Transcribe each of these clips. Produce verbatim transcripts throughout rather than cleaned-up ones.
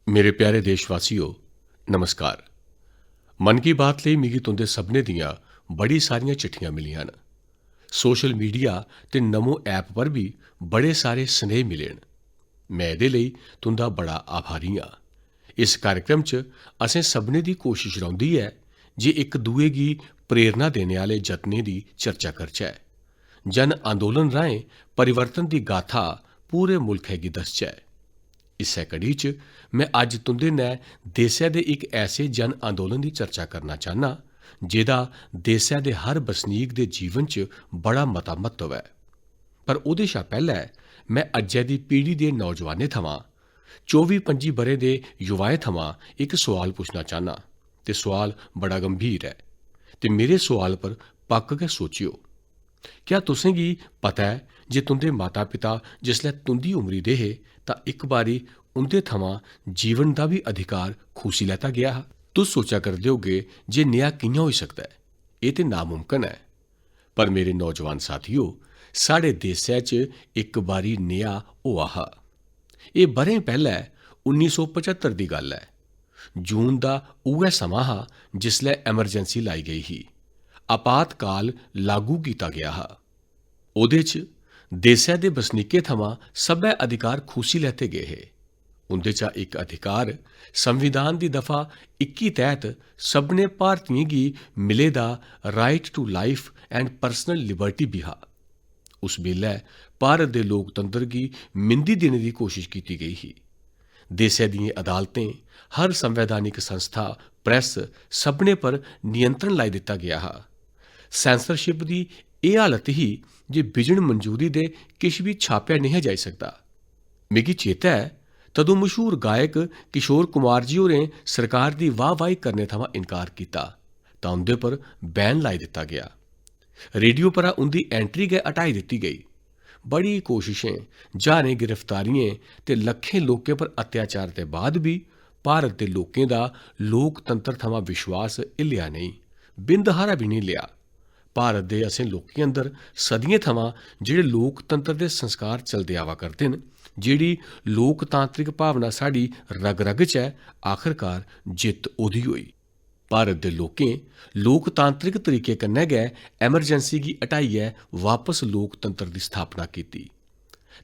मेरे प्यारे देशवासियो, नमस्कार। मन की बात लेई मिगी तुं'दे सभनें दियां बड़ी सारियां चिट्ठियां मिलियां न। सोशल मीडिया ते नमो ऐप पर बी बड़े सारे स्नेह मिले न। में एह्दे लेई तुं'दा बड़ा आभारी आं। इस कार्यक्रम च असें सभनें दी कोशश रौंह्दी ऐ जे इक दुए गी प्रेरणा देने आह्ले जतनें दी चर्चा करचै। जन आंदोलन राहें परिवर्तन दी गाथा पूरे मुल्खै गी दसचै। इस्सै कड़ी च में अज्ज तुं'दे नै देसै दे इक ऐसे जन आंदोलन दी चर्चा करना चाह्न्नां, जेह्दा देसै दे हर बसनीक दे जीवन च बड़ा मता म्हत्तव ऐ। पर ओह्दे शा पैह्लै में अज्जै दी पीढ़ी दे नौजवानें थमां, चौबी पंजी ब'रें दे युवाएं थमां इक सोआल पुच्छना चाह्न्नां, ते सोआल बड़ा गंभीर ऐ, ते मेरे सोआल पर पक्क गै सोचेओ। क्या तुसें गी पता ऐ जे तुं'दे माता-पिता जिसलै तुं'दी उमरी दे हे, तां इक बारी उं'दे थमां जीवन दा बी अधिकार खूसी लैता गेआ हा? तुस सोचा करदे होगे जे नेहा कि'यां होई सकदा ऐ? एह् ते नामुमकन ऐ। पर मेरे नौजवान साथियो, साढ़े देसै च इक बारी नेहा होआ हा। एह् ब'रें पैह्लै उन्नी सौ पचत्तर दी गल्ल ऐ। जून दा उ'ऐ समां हा जिसलै emergency लाई गेई ही। आपातकाल लागू कीता गेआ हा। ओह्दे च देसै दे बसनीकें थमां सब्भै अधिकार खूसी लैते गे हे। उं'दे चा इक अधिकार संविधान दी दफा इक्की तैह्त सभनें भारतियें गी मिले दा right to life and personal liberty बी हा। उस बेल्लै भारत दे लोकतंत्र गी मिंदी देने दी कोशश कीती गेई ही। देसै दियें अदालतें, हर संवैधानिक संस्था, press, सभनें पर नियंत्रण लाई दित्ता गेआ हा। Censorship दी एह् हालत ही जे बिजन मंजूरी दे किश बी छापेआ नेईं हा जाई सकदा। मिगी चेता ऐ, तदूं मशहूर गायक किशोर कुमार जी होरें सरकार दी वाह-वाही करने थमां इनकार कीता, तां उं'दे पर ban लाई दित्ता गेआ। रेडियो परा उं'दी entry गै हटाई दित्ती गेई। बड़ी कोशशें, ज्हारें गिरफ्तारियें ते लक्खें लोकें पर अत्याचार दे बाद बी भारत दे लोकें दा लोकतंत्र थमां विश्वास हिल्लेआ नेईं, बिंद हारा बी नेईं हिल्लेआ। भारत दे असें लोकें अंदर सदियें थमां जेह्ड़े लोकतंत्र दे संस्कार चलदे आवा करदे न, जेह्ड़ी लोकतांत्रिक भावना साढ़ी रग-रग च ऐ, आखरकार जित्त ओह्दी होई। भारत दे लोकें लोकतांत्रिक तरीके कन्नै गै emergency गी हटाइयै वापस लोकतंत्र दी स्थापना कीती।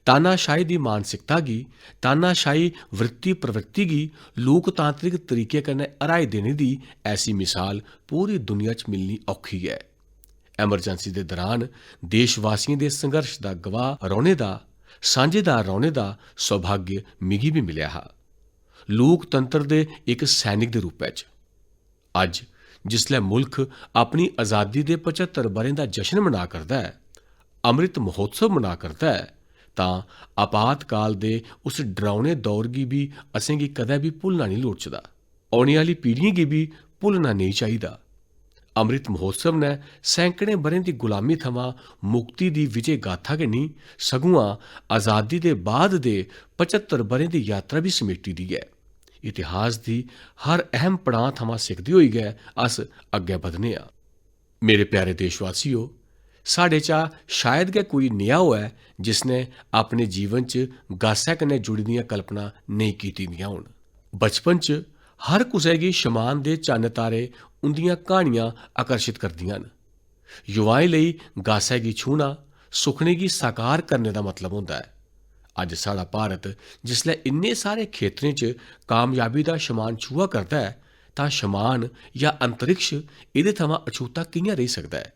तानाशाही दी मानसिकता गी, तानाशाही वृत्ति प्रवृत्ति गी लोकतांत्रिक तरीके कन्नै हराई देने दी ऐसी मिसाल पूरी दुनिया च मिलनी औखी ऐ। Emergency दे दरान देशवासियें दे संघर्ष दा गवाह रौह्ने दा, सांझेदार रौह्ने दा सौभाग्य मिगी बी मिलेआ हा, लोकतंत्र दे इक सैनिक दे रूपै च। अज्ज जिसलै मुल्ख अपनी अजादी दे पचत्तर ब'रें दा जश्न मना करदा ऐ, अमृत महोत्सव मना करदा ऐ, तां आपातकाल दे उस डरौने दौर गी बी असेंगी कदै बी भुल्लना नेईं लोड़चदा। औने आह्ली पीढ़ियें गी बी भुल्लना नेईं चाहिदा। अमृत महोत्सव ने सैकड़ें ब'रें दी गुलामी थमां मुक्ति दी विजय गाथा गै नेईं, सगुआं अजादी दे बाद दे पचत्तर ब'रें दी यात्रा बी समेटी दी ऐ। इतिहास दी हर अहम पड़ांऽ थमां सिखदे होई गै अस अग्गें बधने आं। मेरे प्यारे देशवासियो, साढ़े चा शायद गै कोई नेहा होऐ जिसने अपने जीवन च गासै कन्नै जुड़ी दियां कल्पनां नेईं कीती दियां होन। बचपन च हर कुसै गी शमान दे चन्न तारे उं'दियां क्हानियां आकर्शित करदियां न। युवाएं लेई गासै गी छूह्ना सुखने गी साकार करने दा मतलब होंदा ऐ। अज्ज साढ़ा भारत जिसलै इन्ने सारे खेतरें च कामयाबी दा शमान छूहा करदा ऐ, तां शमान जां अंतरिक्ष एह्दे थमां अछूता कि'यां रेही सकदा ऐ?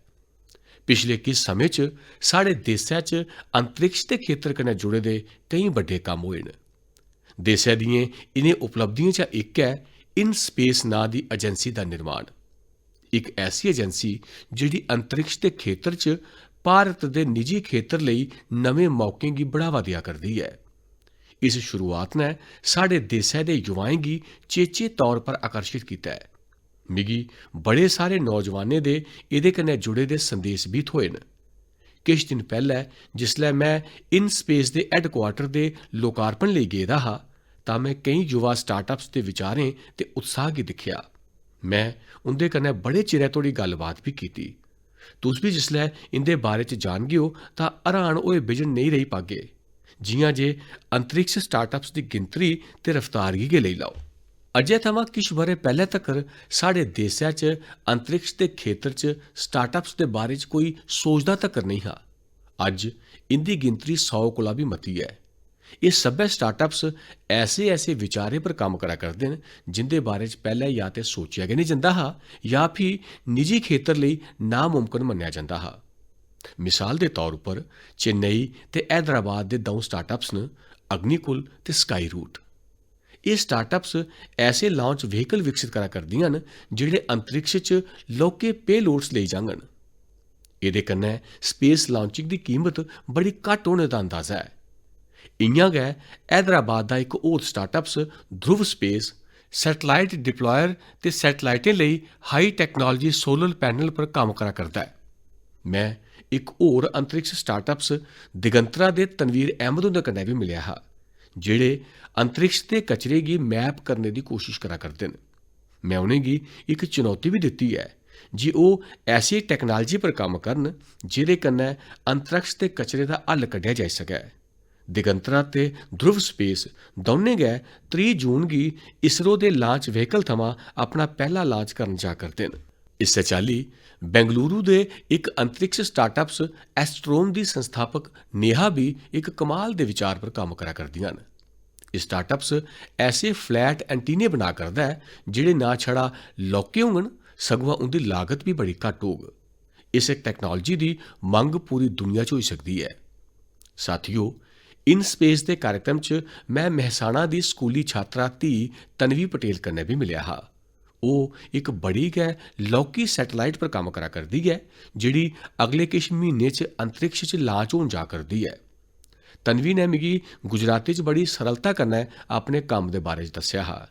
पिछले किश समें च साढ़े देसै च अंतरिक्ष दे खेतर कन्नै जुड़े दे केईं बड्डे कम्म होए न। देसै दियें इ'नें उपलब्धियें चा इक ऐ InSpace नांऽ दी एजेंसी दा निर्माण। इक ऐसी एजेंसी जेह्ड़ी अंतरिक्ष दे खेतर च भारत दे निजी खेतर लेई नमें मौकें गी बढ़ावा देआ करदी ऐ। इस शुरुआत ने साढ़े देसै दे युवाएं गी चेचे तौर पर आकर्शित कीता ऐ। मिगी बड़े सारे नौजवानें दे एह्दे कन्नै जुड़े दे संदेश बी थ्होए न। किश दिन पैह्लै जिसलै में InSpace दे headquarter दे लोकार्पण लेई गेदा हा, तां में केईं युवा startups दे विचारें ते उत्साह गी दिक्खेआ। में उं'दे कन्नै बड़े चिरै धोड़ी गल्लबात बी कीती। तुस बी जिसलै इं'दे बारे च जानगेओ, तां हैरान होए बिजन नेईं रेही पागे। जि'यां जे अंतरिक्ष स्टार्टअप्स दी गिनतरी ते रफ्तार गी गै लेई लैओ। अज्जै थमां किश ब'रे पैह्ले तक्कर साढ़े देसै च अंतरिक्ष दे खेतर च स्टार्टअप्स दे बारे च कोई सोचदा तक्कर नेईं हा। अज्ज इं'दी गिनतरी सौ कोला बी मती ऐ। एह् सब्भै स्टार्टअप्स ऐसे-ऐसे विचारें पर कम्म करा करदे न, जिं'दे बारे च पैह्ले या ते सोचेआ गै नेईं जंदा हा, या फ्ही निजी खेतर लेई नामुमकन मन्नेआ जंदा हा। मिसाल दे तौर उप्पर, चेन्नई ते हैदराबाद दे द'ऊं स्टार्टअप्स न, अग्निकुल ते स्काई रूट। एह् स्टार्टअप्स ऐसे लॉन्च व्हीकल विकसित करा करदियां न, जेह्ड़े अंतरिक्ष च लौह्के पेलोड्स लेई जाङन। एह्दे कन्नै स्पेस लॉन्चिंग दी कीमत बड़ी घट्ट होने दा अंदाजा ऐ। इ'यां गै हैदराबाद दा इक होर स्टार्टअप्स ध्रुव स्पेस सैटेलाइट डिप्लॉयर ते सैटेलाइटें लेई हाई टैक्नोलॉजी सोलर पैनल पर कम्म करा करदा ऐ। में इक होर अंतरिक्ष स्टार्टअप्स दिगंतरा दे तनवीर अहमद हुंदे कन्नै बी मिलेआ हा, जेह्ड़े अंतरिक्ष दे कचरे गी मैप करने दी कोशश करा करदे न। में उ'नेंगी इक चुनौती बी दित्ती ऐ जे ओह् ऐसी टैक्नोलॉजी पर कम्म करन, जेह्दे कन्नै अंतरिक्ष दे कचरे दा हल कड्ढेआ जाई सकै। दिगंतरा ते ध्रुव स्पेस दौनें गै त्रीह् जून गी इसरो दे लॉन्च व्हीकल थमां अपना पैह्ला लॉन्च करन जा करदे न। इस्सै चाल्ली, बेंगलुरु दे इक अंतरिक्ष स्टार्टअप्स एस्ट्रोम दी संस्थापक नेहा बी इक कमाल दे विचार पर कम्म करा करदियां न। एह् स्टार्टअप्स ऐसे फ्लैट एंटीने बना करदा ऐ, जेह्ड़े ना छड़ा लौह्के होङन, सगुआं उं'दी लागत बी बड़ी घट्ट होग। इस टैक्नोलॉजी दी मंग पूरी दुनिया च होई सकदी ऐ। साथियो, इन स्पेस दे कार्यक्रम च में मेहसाणा दी स्कूली छात्रा धी तन्वी पटेल कन्नै बी मिलेआ हा। ओह् इक बड़ी गै लौह्की सैटेलाइट पर कम्म करा करदी ऐ, जेह्ड़ी अगले किश म्हीनें च अंतरिक्ष च लॉन्च होन जा करदी ऐ। तन्वी ने मिगी गुजराती च बड़ी सरलता कन्नै अपने कम्म दे बारे च दस्सेआ हा।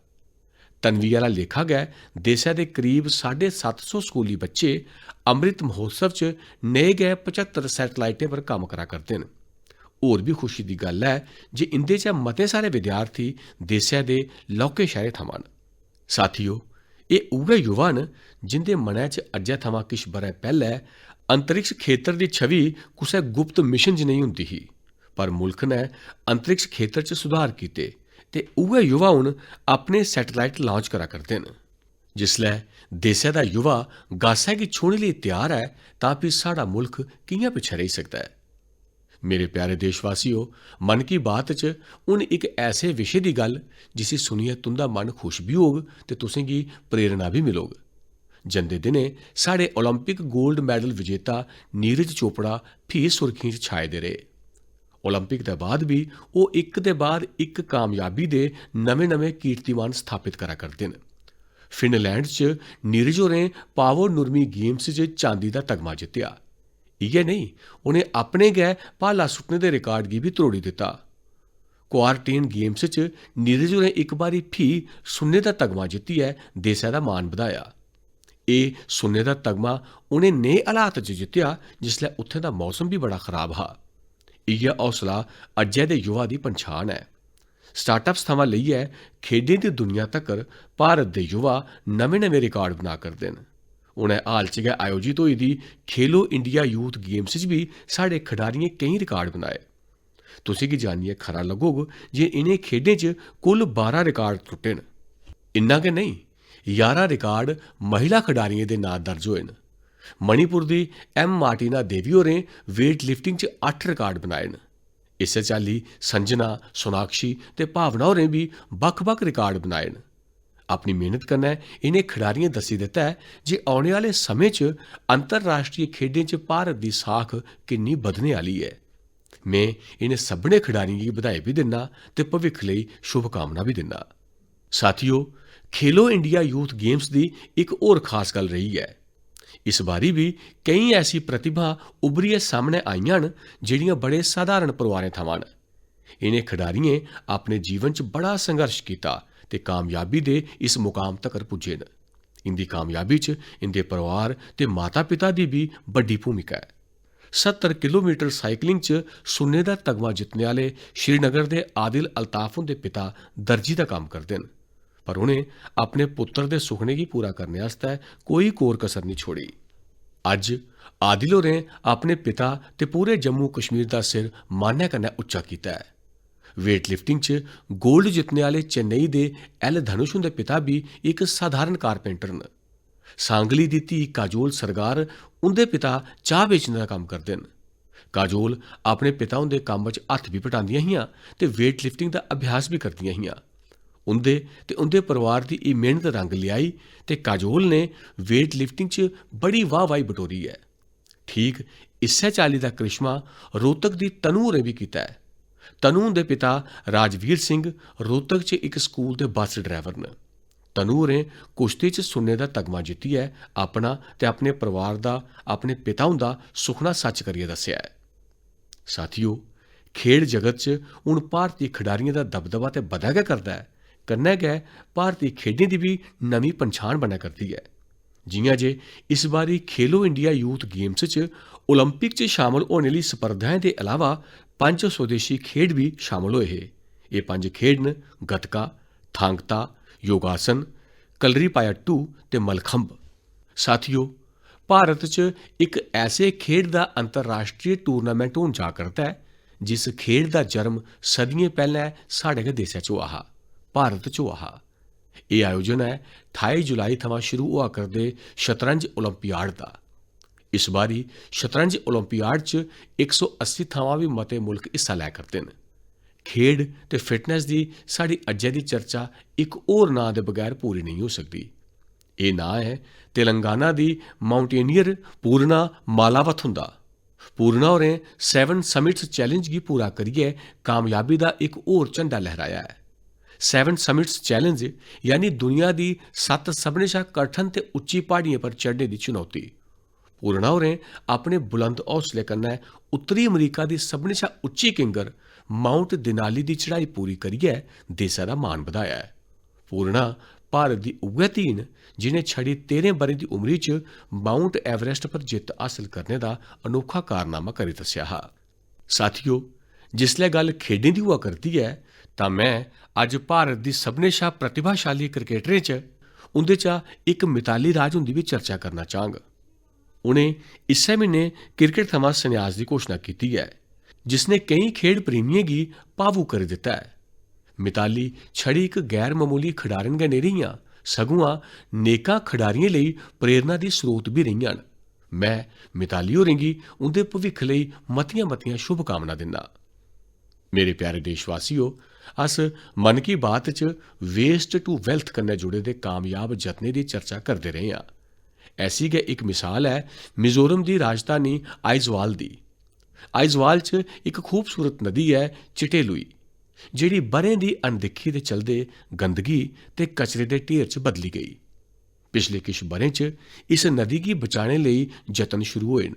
तन्वी आह्ला लेखा गै देसै दे करीब साड्ढे सत्त सौ स्कूली बच्चे अमृत महोत्सव च नेह् गै पचत्तर सैटेलाइटें पर कम्म करा करदे न। होर बी खुशी दी गल्ल ऐ जे इं'दे चा मते सारे विद्यार्थी देसै दे लौह्के शैह्रें थमां न। साथियो, एह् उ'ऐ युवा न जिं'दे मनै च अज्जै थमां किश ब'रै पैह्लै अंतरिक्ष खेतर दी छवि कुसै गुप्त मिशन जनेही होंदी ही, पर मुल्ख ने अंतरिक्ष खेतर च सुधार कीते ते उ'ऐ युवा हून अपने सैटेलाइट लॉन्च करा करदे न। जिसलै देसै दा युवा गासै गी छूहने लेई त्यार ऐ, तां फ्ही साढ़ा मुल्ख कि'यां पिच्छें रेही सकदा ऐ? मेरे प्यारे देशवासियो, मन की बात च हून इक ऐसे विशे दी गल्ल जिसी सुनियै तुं'दा मन खुश बी होग ते तुसेंगी प्रेरणा बी मिलग। जंदे दिनें साढ़े ओलंपिक गोल्ड मैडल विजेता नीरज चोपड़ा फ्ही सुर्खियें च छाए दे रेह्। ओलंपिक दे बाद बी ओह् इक दे बाद इक कामयाबी दे नमें-नमें कीर्तिमान स्थापत करा करदे न। फिनलैंड च नीरज होरें पावो नुर्मी गेम्स च चांदी दा तगमा जित्तेआ। इ'यै नेईं, उ'नें अपने गै भाला सुट्टने दे रिकार्ड गी बी त्रोड़ी दित्ता। क्वार्टेन गेम्स च नीरज होरें इक बारी फ्ही सुन्ने दा तगमा जित्तियै देसै दा मान बधाया। एह् सुन्ने दा तगमा उ'नें नेह् हालात च जित्तेआ जिसलै उत्थें दा मौसम बी बड़ा खराब हा। इ'यै हौसला अज्जै दे युवा दी पंछान ऐ। स्टार्टअप्स थमां लेइयै खेढें दी दुनिया तगर भारत दे युवा नमें-नमें रिकार्ड बना करदे न। हुनै हाल च गै आयोजित होई दी खेलो इंडिया यूथ गेम्स च बी साढ़े खडारियें केईं रिकार्ड बनाए। तुसेंगी जानियै खरा लग्गोग जे इ'नें खेढें च कुल बारां रिकार्ड त्रुट्टे न। इन्ना गै नेईं, ञारां रिकार्ड महिला खडारियें दे नांऽ दर्ज होए न। मणिपुर दी एम मार्टिना देवी होरें वेट लिफ्टिंग च अट्ठ रिकार्ड बनाए न। इस्सै चाल्ली संजना, सोनाक्षी ते भावना होरें बी बक्ख-बक्ख रिकार्ड बनाए न। अपनी मेहनत कन्नै इ'नें खडारियें दस्सी दित्ता ऐ जे औने आह्ले समें च अंतर्राश्ट्रीय खेढें च भारत दी साख किन्नी बधने आह्ली ऐ। में इ'नें सभनें खडारियें गी बधाई बी दिन्ना ते भविक्ख लेई शुभकामना बी दिन्ना। साथियो, खेलो इंडिया यूथ गेम्स दी इक होर खास गल्ल रेही ऐ। इस बारी बी केईं ऐसी प्रतिभा उब्भरियै सामनै आइयां न जेह्ड़ियां बड़े सधारण परोआरें थमां न। इ'नें खडारियें अपने जीवन च बड़ा संघर्श कीता ते कामयाबी दे इस मुकाम तगर पुज्जे न। इं'दी कामयाबी च इं'दे परोआर ते माता-पिता दी बी बड्डी भूमिका ऐ। सत्तर किलोमीटर साइकलिंग च सुन्ने दा तगमा जित्तने आह्ले श्रीनगर दे आदिल अल्ताफ हुंदे पिता दर्जी दा कम्म करदे न, पर उ'नें अपने पुत्तर दे सुखने गी पूरा करने आस्तै कोई कोर कसर निं छोड़ी। अज्ज आदिल होरें अपने पिता ते पूरे जम्मू कश्मीर दा सिर मानै कन्नै उच्चा कीता ऐ। वेट लिफ्टिंग च गोल्ड जित्तने आह्ले चेन्नई दे एल धनुष हुंदे पिता बी इक साधारण कारपेंटर न। सांगली दी धी काजोल सरगार उं'दे पिता चाह् बेचने दा कम्म करदे न। काजोल अपने पिता हुंदे कम्म च हत्थ बी पटांदियां हियां ते वेट लिफ्टिंग दा अभ्यास बी करदियां हियां। उं'दे ते उं'दे परोआर दी एह् मेह्नत रंग लेआई ते काजोल ने वेट लिफ्टिंग च बड़ी वाह-वाही बटोरी ऐ। ठीक इस्सै चाल्ली दा करिश्मा रोहतक दी तनु होरें बी कीता ऐ। तनु हुंदे पिता राजवीर सिंह रोहतक च इक स्कूल दे बस ड्राइवर न। तनु होरें कुश्ती च सुन्ने दा तगमा जित्तियै अपना ते अपने परोआर दा, अपने पिता हुंदा सुखना सच्च करियै दस्सेआ ऐ। साथियो, खेढ जगत च हून भारती खडारियें दा दबदबा ते बधा गै करदा ऐ, कन्नै गै भारती खेढें दी बी नमीं पन्छान बना करदी ऐ। जि'यां जे इस बारी खेलो इंडिया यूथ गेम्स च ओलंपिक च शामल होने आह्ली स्पर्धाएं दे अलावा पंज स्वदेशी खेढ बी शामल होए हे। एह् पंज खेढ न गतका, थांगता, योगासन, कलरीपायट्टू ते मलखंभ। साथियो, भारत च इक ऐसे खेढ दा अंतर्राश्ट्री टूर्नामेंट होन जा करदा ऐ, जिस खेढ दा जन्म सदियें पैह्लें साढ़े गै देसै च होआ हा, भारत च होआ हा। एह् आयोजन ऐ ठाई जुलाई थमां शुरू होआ करदे शतरंज ओलंपियाड दा। इस बारी शतरंज ओलंपियाड च इक सौ अस्सी थमां बी मते मुल्ख हिस्सा लै करदे न। खेढ ते फिटनेस दी साढ़ी अज्जै दी चर्चा इक होर नांऽ दे बगैर पूरी नेईं होई सकदी। एह् नांऽ ऐ तेलंगाना दी माउंटेनियर पूर्णा मालावथ हुंदा। पूर्णा होरें सेवन समिट्स चैलेंज गी पूरा करियै कामयाबी दा इक होर झंडा लहराया ऐ। सेवन समिट्स चैलेंज यानी दुनिया दी सत्त सभनें शा कठन ते उच्ची प्हाड़ियें पर चढ़ने दी चुनौती। पूर्णा होरें अपने बुलंद हौसले कन्नै उत्तरी अमरीका दी सभनें शा उच्ची किंगर माउंट दिनाली दी चढ़ाई पूरी करियै देसै दा मान बधाया ऐ। पूर्णा भारत दी उ'ऐ धी न जि'नें छड़ी तेह्रें ब'रें दी उमरी च माउंट एवरेस्ट पर जित्त हासल करने दा अनोखा कारनामा करी दस्सेआ हा। साथियो, जिसलै गल्ल खेढें दी होआ करदी ऐ, तां में अज्ज भारत दी सभनें शा प्रतिभाशाली क्रिकेटरें च उं'दे चा इक मिताली राज हुंदी बी चर्चा करना चाह्ङ। उ'नें इस्सै म्हीने क्रिकेट थमां संन्यास दी घोशना कीती ऐ, जिसने केईं खेढ प्रेमियें गी भावुक करी दित्ता ऐ। मिताली छड़ी इक गैर मामूली खडारन गै नेईं रेहियां, सगुआं नेकां खडारियें लेई प्रेरणा दी स्रोत बी रेहियां न। में मिताली होरें गी उं'दे भविक्ख लेई मतियां-मतियां शुभकामनां दिन्ना। मेरे प्यारे देशवासियो, अस मन की बात च वेस्ट टू वेल्थ कन्नै जुड़े दे कामयाब जतनें दी चर्चा करदे रेह् आं। ऐसी गै इक मिसाल ऐ मिजोरम दी राजधानी आइजवाल दी। आइजवाल च इक खूबसूरत नदी ऐ चिटेलुई, जेह्ड़ी ब'रें दी अनदिक्खी दे चलदे गंदगी ते कचरे दे ढेर च बदली गेई। पिछले किश ब'रें च इस नदी गी बचाने लेई जतन शुरू होए न।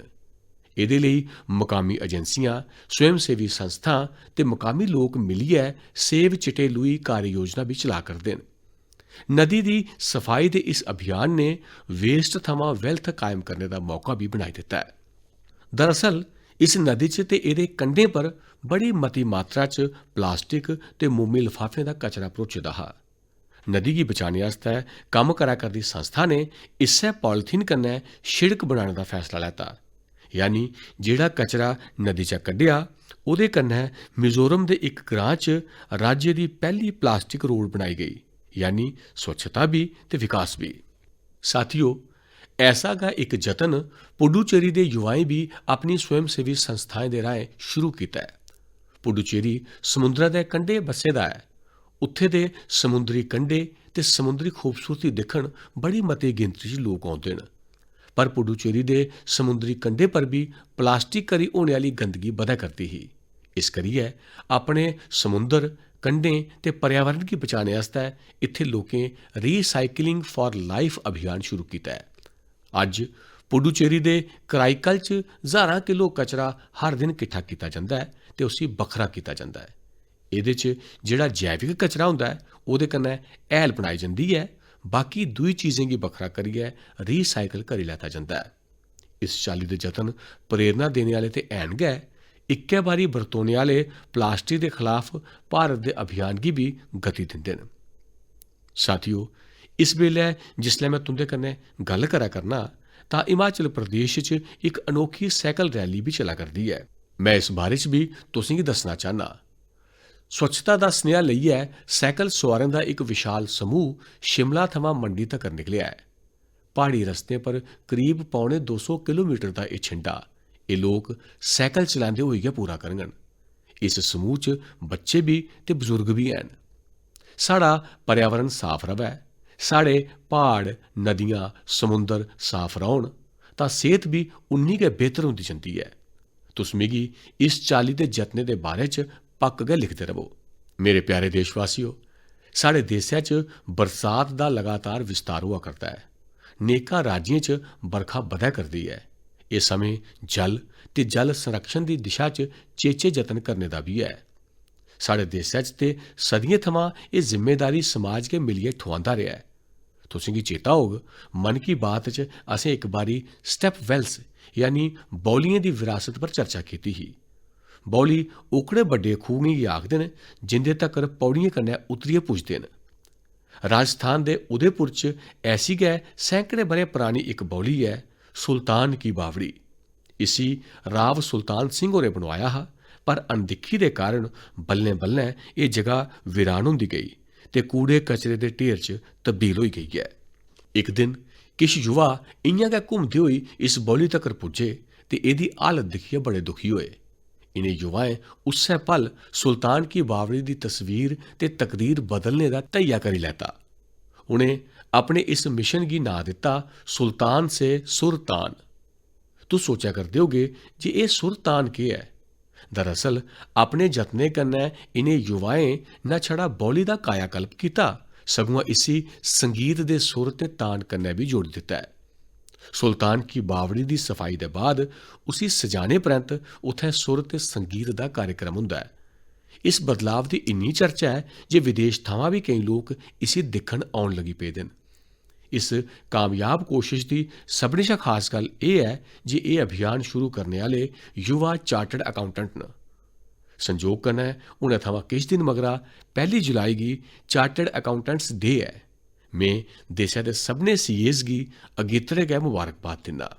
एह्दे लेई मकामी एजेंसियां, स्वयंसेवी संस्थां ते मकामी लोक मिलियै सेव चिटेलुई कार्य योजना बी चला करदे न। नदी दी सफाई दे इस अभियान ने वेस्ट थमां वेल्थ कायम करने दा मौका बी बनाई दित्ता ऐ। दरअसल, इस नदी च ते एह्दे कंढें पर बड़ी मती मात्रा च प्लास्टिक ते मोमी लफाफें दा कचरा भरोचे दा हा। नदी गी बचाने आस्तै कम्म करा करदी संस्था ने इस्सै पॉलीथीन कन्नै शिड़क बनाने दा फैसला लैता। यानी जेह्ड़ा कचरा नदी चा कड्ढेआ, ओह्दे कन्नै मिजोरम दे इक ग्रां च राज्य दी पैह्ली प्लास्टिक रोड बनाई गेई, यानी स्वच्छता बी ते विकास बी। साथियो, ऐसा गै इक जतन पुडुचेरी दे युवाएं बी अपनी स्वयंसेवी संस्थाएं दे राहें शुरू कीता ऐ। पुडुचेरी समुंदरै दे कंढे बस्से दा ऐ। उत्थे दे समुंदरी कंढे ते समुंदरी खूबसूरती दिक्खन बड़ी मती गिनतरी च लोक औंदे न। पर पुडुचेरी दे समुंदरी कंढे पर बी प्लास्टिक करी होने आह्ली गंदगी बधै करदी ही। इस करियै अपने समुंदर, कंढें ते पर्यावरण गी बचाने आस्तै इत्थे लोकें Recycling for Life अभियान शुरू कीता ऐ। अज्ज पुडुचेरी दे कराईकल च ज्हारां किलो कचरा हर दिन किट्ठा कीता जंदा ऐ ते उसी बक्खरा कीता जंदा ऐ। एह्दे च जेह्ड़ा जैविक कचरा होंदा ऐ, ओह्दे कन्नै हैल बनाई जंदी ऐ, बाकी दूई चीजें गी बक्खरा करियै recycle करी लैता जंदा ऐ। इस चाल्ली दे जतन प्रेरणा देने आह्ले ते हैन गै, इक्कै बारी बरतोने आह्ले प्लास्टिक दे खलाफ भारत दे अभियान गी बी गति दिंदे न। साथियो, इस बेल्लै जिसलै में तुं'दे कन्नै गल्ल करा करना, तां हिमाचल प्रदेश च इक अनोखी सैकल रैली बी चला करदी ऐ। में इस बारे च बी तुसें गी दस्सना चाह्न्नां। स्वच्छता दा सनेहा लेइयै साइकिल सुआरें दा इक विशाल समूह शिमला थमां मंडी तगर निकलेआ ऐ। प्हाड़ी रस्तें पर करीब पौने दो सौ किलोमीटर दा एह् छिंडा, एह् लोक साइकिल चलांदे होई गै पूरा करङन। इस समूह च बच्चे बी ते बजुर्ग बी हैन। साढ़ा पर्यावरण साफ र'वै, साढ़े प्हाड़, नदियां, समुंदर साफ रौह्न, तां सेह्त बी उन्नी गै बेहतर होंदी जंदी ऐ। तुस मिगी इस चाल्ली दे जतनें दे बारे च पक्क गै लिखदे र'वो। मेरे प्यारे देशवासियो, साढ़े देसै च बरसात दा लगातार विस्तार होआ करदा ऐ। नेकां राज्यें च बरखा बधै करदी ऐ। एह् समें जल ते जल संरक्षण दी दिशा च चेचे जतन करने दा बी ऐ। साढ़े देसै च ते सदियें थमां एह् जिम्मेदारी समाज गै मिलियै ठुआंदा रेहा ऐ। तुसेंगी चेता होग, मन की बात च असें इक बारी स्टेप वेल्स, यानी बौलियें दी विरासत पर चर्चा कीती ही। बौली ओकड़े बड्डे खूहें गी आखदे न, जिंदे तगर पौड़ियें कन्नै उतरियै पुजदे न। राजस्थान दे उदयपुर च ऐसी गै सैकड़े ब'रे परानी इक बौली ऐ, सुल्तान की बावड़ी। इसी राव सुल्तान सिंह होरें बनवाया हा, पर अनदिक्खी दे कारण बल्लें-बल्लें एह् जगह वीरान होंदी गेई ते कूड़े-कचरे दे ढेर च तब्दील होई गेई ऐ। इक दिन किश युवा इ'यां गै घुमदे होई इस बौली तगर पुज्जे ते एह्दी हालत दिक्खियै बड़े दुखी होए। इ'नें युवाएं उस्सै पल सुल्तान की बावड़ी दी तस्वीर ते तकदीर बदलने दा धैया करी लैता। उ'नें अपने इस मिशन गी नांऽ दित्ता सुल्तान से सुरतान। तुस सोचा करदे होगे जे एह् सुरतान केह् ऐ? दरअसल, अपने जतनें कन्नै इ'नें युवाएं न छड़ा बौली दा कायाकल्प कीता, सगुआं इसी संगीत दे सुर ते तान कन्नै बी जोड़ी दित्ता ऐ। सुल्तान की बावड़ी दी सफाई दे बाद उसी सजाने परैंत उत्थें सुर ते संगीत दा कार्यक्रम होंदा ऐ। इस बदलाव दी इन्नी चर्चा ऐ जे विदेश थमां बी केईं लोक इसी दिक्खन औन लगी पेदे न। इस कामयाब कोशश दी सभनें शा खास गल्ल एह् ऐ जे एह् अभियान शुरू करने आह्ले युवा चार्टर्ड अकाउंटेंट न। संजोग कन्नै हुनै थमां किश दिन मगरा पैह्ली जुलाई गी चार्टर्ड अकाउंटेंट्स डे ऐ। में देसै दे सभनें सीएस गी अगेतरे गै मुबारकबाद दिन्ना।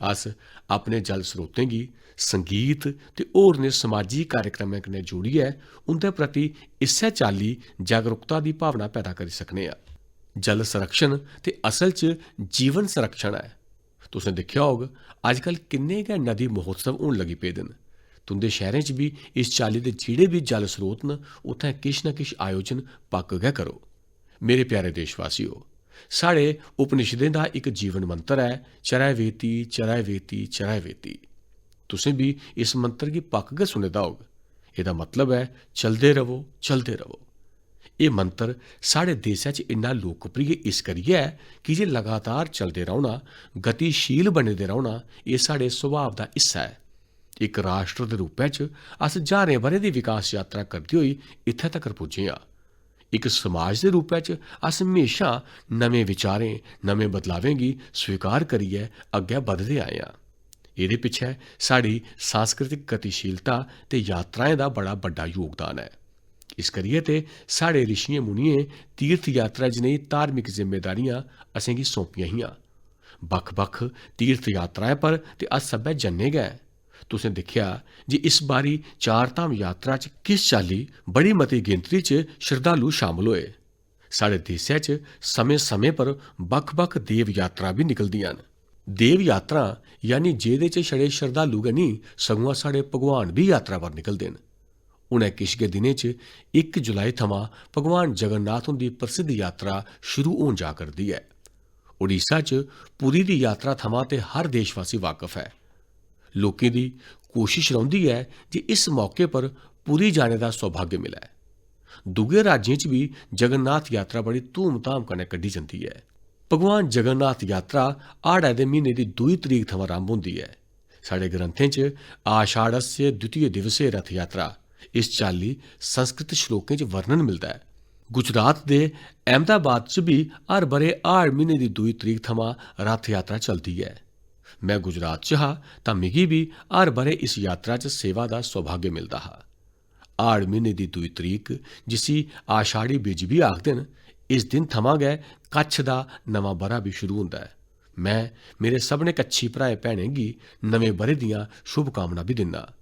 अस अपने जल स्रोतें गी संगीत ते होरनें समाजी कार्यक्रमें कन्नै जोड़ियै उं'दे प्रति इस्सै चाल्ली जागरूकता दी भावना पैदा करी सकने आं। जल संरक्षण ते असल च जीवन संरक्षण ऐ। तुसें दिक्खेआ होग, अजकल किन्ने गै नदी महोत्सव होन लगी पेदे न। तुं'दे शैह्रें च बी इस चाल्ली दे जेह्ड़े बी जल स्रोत न, उत्थें किश ना किश आयोजन पक्क गै करो। मेरे प्यारे देशवासियो, साढ़े उपनिषदें दा इक जीवन मंत्र ऐ, "चरैवेति, चरैवेति, चरैवेति।" तुसें बी इस मंत्र गी पक्क गै सुने दा होग। एह्दा मतलब ऐ, "चलदे रवो, चलदे रवो।" एह् मंत्र साढ़े देसै च इन्ना लोकप्रिय इस करियै ऐ की जे लगातार चलदे रौह्ना, गतिशील बने दे रौह्ना, एह् साढ़े सुभाव दा हिस्सा ऐ। इक राष्ट्र दे रूपै च अस ज्हारें ब'रें दी विकास यात्रा करदे होई इत्थै तगर पुज्जे आं। इक समाज दे रूपै च अस म्हेशां नमें विचारें, नमें बदलावें गी स्वीकार करियै अग्गै बधदे आए आं। एह्दे पिच्छै साढ़ी सांस्कृतिक गतिशीलता ते यात्राएं दा बड़ा बड्डा योगदान ऐ। इस करियै ते साढ़े रिशियें मुनियें तीर्थ यात्रा जनेही धार्मिक जिम्मेदारियां असेंगी सौंपियां हियां। बक्ख-बक्ख तीर्थ यात्राएं पर ते अस सब्भै जन्ने गै ऐं। तुसें दिक्खेआ जे इस बारी चार धाम यात्रा च किस चाल्ली बड़ी मती गिनतरी च श्रद्धालु शामल होए। साढ़े देसै च समें-समें पर बक्ख-बक्ख देव यात्रां बी निकलदियां न। देव यात्रां यानी जेह्दे च छड़े श्रद्धालु गै नेईं, सगुआं साढ़े भगवान बी यात्रा पर निकलदे न। हुनै किश गै दिनें च इक जुलाई थमां भगवान जगन्नाथ हुंदी प्रसिद्ध यात्रा शुरू होन जा करदी ऐ। ओडिशा च पुरी दी यात्रा थमां ते हर देशवासी वाकफ ऐ। लोकें दी कोशश रौंह्दी ऐ जे इस मौके पर पुरी जाने दा सौभाग्य मिलै। दूए राज्यें च बी जगन्नाथ यात्रा बड़ी धूमधाम कन्नै कड्ढी जंदी ऐ। भगवान जगन्नाथ यात्रा हाड़ै दे म्हीने दी दूई तरीक थमां आरंभ होंदी ऐ। साढ़े ग्रंथें च आषाढ़स्य द्वितीय दिवसे रथ यात्रा इस चाल्ली संस्कृत श्लोकें च वर्णन मिलदा ऐ। गुजरात दे अहमदाबाद च बी हर ब'रे हाड़ म्हीने दी दूई तरीक थमां रथ यात्रा चलदी ऐ। में गुजरात च हा तां मिगी बी हर ब'रे इस यात्रा च सेवा दा सौभाग्य मिलदा हा। हाड़ म्हीने दी दूई तरीक, जिसी आषाढ़ी बिज बी आखदे न, इस दिन थमां गै कच्छ दा नमां ब'रा बी शुरू होंदा ऐ। में मेरे सभनें कच्छी भ्राएं भैनें गी नमें ब'रे दियां शुभकामनां बी दिन्ना।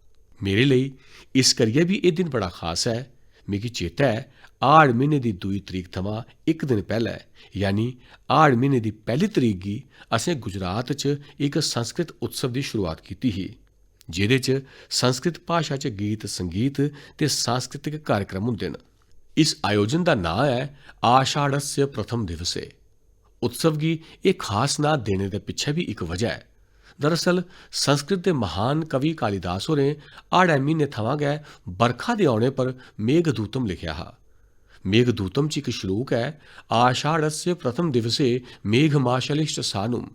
मेरे लेई इस करियै बी एह् दिन बड़ा खास ऐ मिगी चेता ऐ, हाड़ म्हीने दी दूई तरीक थमां इक दिन पैह्लै, यानी हाड़ म्हीने दी पैह्ली तरीक गी असें गुजरात च इक संस्कृत उत्सव दी शुरुआत कीती ही, जेह्दे च संस्कृत भाशा च गीत संगीत ते सांस्कृतिक कार्यक्रम होंदे न। इस आयोजन दा नांऽ ऐ आषाढ़स्य प्रथम दिवसे। उत्सव गी एह् खास नांऽ देने दे पिच्छें बी इक वजह ऐ। दरअसल, संस्कृत दे महान कवि कालिदास होरें हाड़ै म्हीने थमां गै बरखा दे औने पर मेघदूतम लिखेआ हा। मेघदूतम च इक श्लोक ऐ, "आषाढ़स्य प्रथम दिवसे मेघमाशलिश्च सानुम",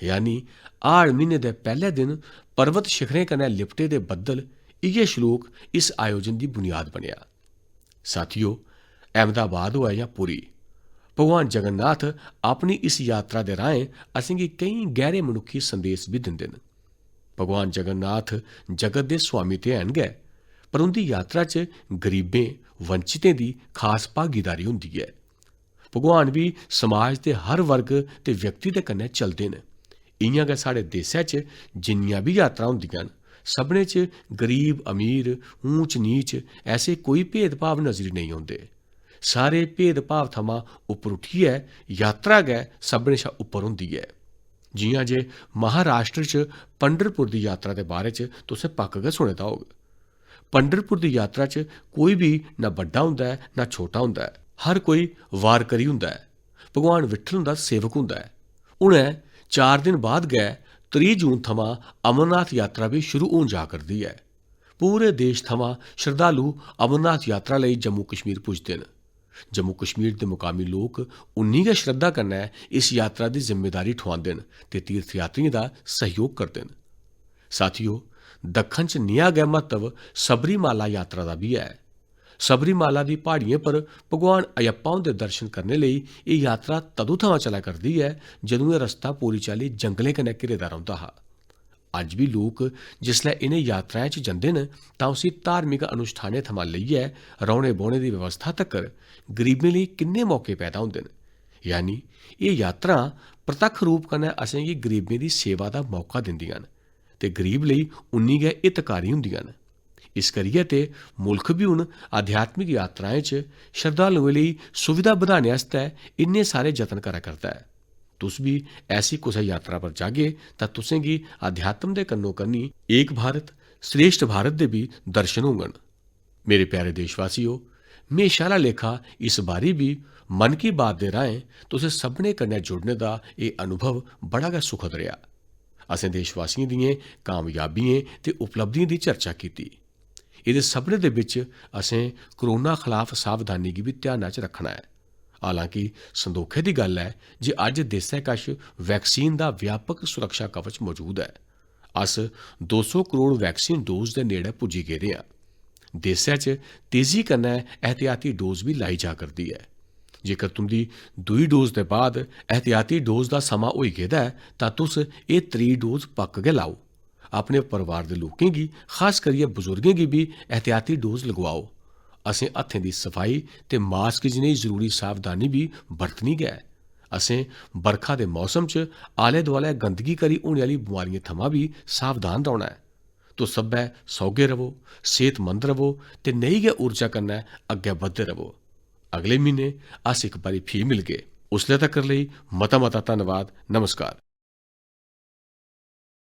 यानी हाड़ म्हीने दे पैह्ले दिन पर्वत शिखरें कन्नै लिपटे दे बद्दल। इ'यै श्लोक इस आयोजन दी बुनियाद बनेआ। साथियो, अहमदाबाद होऐ जां पुरी, भगवान जगन्नाथ अपनी इस यात्रा दे राहें असेंगी केईं गैह्रे मनुक्खी संदेश बी दिंदे न। भगवान जगन्नाथ जगत दे स्वामी ते हैन गै, पर उं'दी यात्रा च गरीबें, वंचितें दी खास भागीदारी होंदी ऐ। भगवान बी समाज दे हर वर्ग ते व्यक्ति दे कन्नै चलदे न। इ'यां गै साढ़े देसै च जिन्नियां बी यात्रां होंदियां न, सभनें च गरीब, अमीर, ऊंच, नीच, ऐसे कोई भेदभाव नजरी नेईं औंदे। सारे भेदभाव थमां उप्पर उट्ठियै यात्रा गै सभनें शा उप्पर होंदी ऐ। जि'यां जे महाराष्ट्र च पंढरपुर दी यात्रा दे बारे च तुसें पक्क गै सुने दा होग। पंढरपुर दी यात्रा च कोई बी ना बड्डा होंदा ऐ, ना छोटा होंदा ऐ। हर कोई वारकरी होंदा ऐ, भगवान विट्ठल हुंदा सेवक होंदा ऐ। हुनै चार दिन बाद गै त्रीह् जून थमां अमरनाथ यात्रा बी शुरू होन जा करदी ऐ। पूरे देश थमां श्रद्धालु अमरनाथ यात्रा लेई जम्मू कश्मीर पुजदे न। जम्मू कश्मीर दे मुकामी लोक उन्नी गै श्रद्धा कन्नै इस यात्रा दी जिम्मेदारी ठुआंदे न ते तीर्थयात्रियें दा सैह्योग करदे न। साथियो, दक्खन च नेहा गै म्हत्तव सबरीमाला यात्रा दा बी ऐ। सबरीमाला दी प्हाड़ियें पर भगवान अयप्पा हुंदे दर्शन करने लेई एह् यात्रा तदूं थमां चला करदी ऐ, जदूं एह् रस्ता पूरी चाल्ली जंगलें कन्नै घिरे दा रौंह्दा हा। अज्ज बी लोक जिसलै इ'नें यात्राएं च जंदे न, तां उसी धार्मिक अनुष्ठानें थमां लेइयै रौह्ने-बौह्ने दी व्यवस्था तक्कर गरीबें लेई किन्ने मौके पैदा होंदे न। यानी, एह् यात्रां परतक्ख रूप कन्नै असेंगी गरीबें दी सेवा दा मौका दिंदियां न ते गरीब लेई उन्नी गै हितकारी होंदियां न। इस करियै ते मुल्ख बी हुन आध्यात्मिक यात्राएं च श्रद्धालुएं लेई सुविधा बधाने आस्तै इन्ने सारे जतन करा करदा ऐ। तुस बी ऐसी कुसै यात्रा पर जागे तां तुसेंगी अध्यात्म दे कन्नो-कन्नी एक भारत श्रेष्ठ भारत दे बी दर्शन होङन। मेरे प्यारे देशवासियो, म्हेशा आह्ला लेखा इस बारी बी मन की बात दे राहें तुसें सभनें कन्नै जुड़ने दा एह् अनुभव बड़ा गै सुखद रेहा। असें देशवासियें दियें कामयाबियें ते उपलब्धियें दी चर्चा कीती। एह्दे सभनें दे बिच असें कोरोना खलाफ सावधानी गी बी ध्याना च रक्खना ऐ। हालांकि संदोखै दी गल्ल ऐ जे अज्ज देसै कश वैक्सीन दा व्यापक सुरक्षा कवच मजूद ऐ। अस दो सौ करोड़ वैक्सीन डोज दे नेड़ै पुज्जी गेदे आं। देसै च तेजी कन्नै एहतियाती डोज बी लाई जा करदी ऐ। जेकर तुं'दी दूई डोज दे बाद एहतियाती डोज दा समां होई गेदा ऐ, तां तुस एह् त्री डोज पक्क गै लाओ। अपने परिवार दे लोकें गी, खास करियै बजुर्गें गी बी एहतियाती डोज लगवाओ। असें हत्थें दी सफाई ते मास्क जनेही जरूरी सावधानी बी बरतनी गै ऐ। असें बरखा दे मौसम च आलै-दुआलै गंदगी करी होने आह्ली बमारियें थमां बी सावधान रौह्ना ऐ। तुस सब्भै सौगे र'वो, सेह्तमंद र'वो ते नेही गै ऊर्जा कन्नै अग्गै बधदे र'वो। अगले म्हीने अस इक बारी फ्ही मिलगे। उसलै तक्कर लेई मता-मता धन्नवाद। नमस्कार।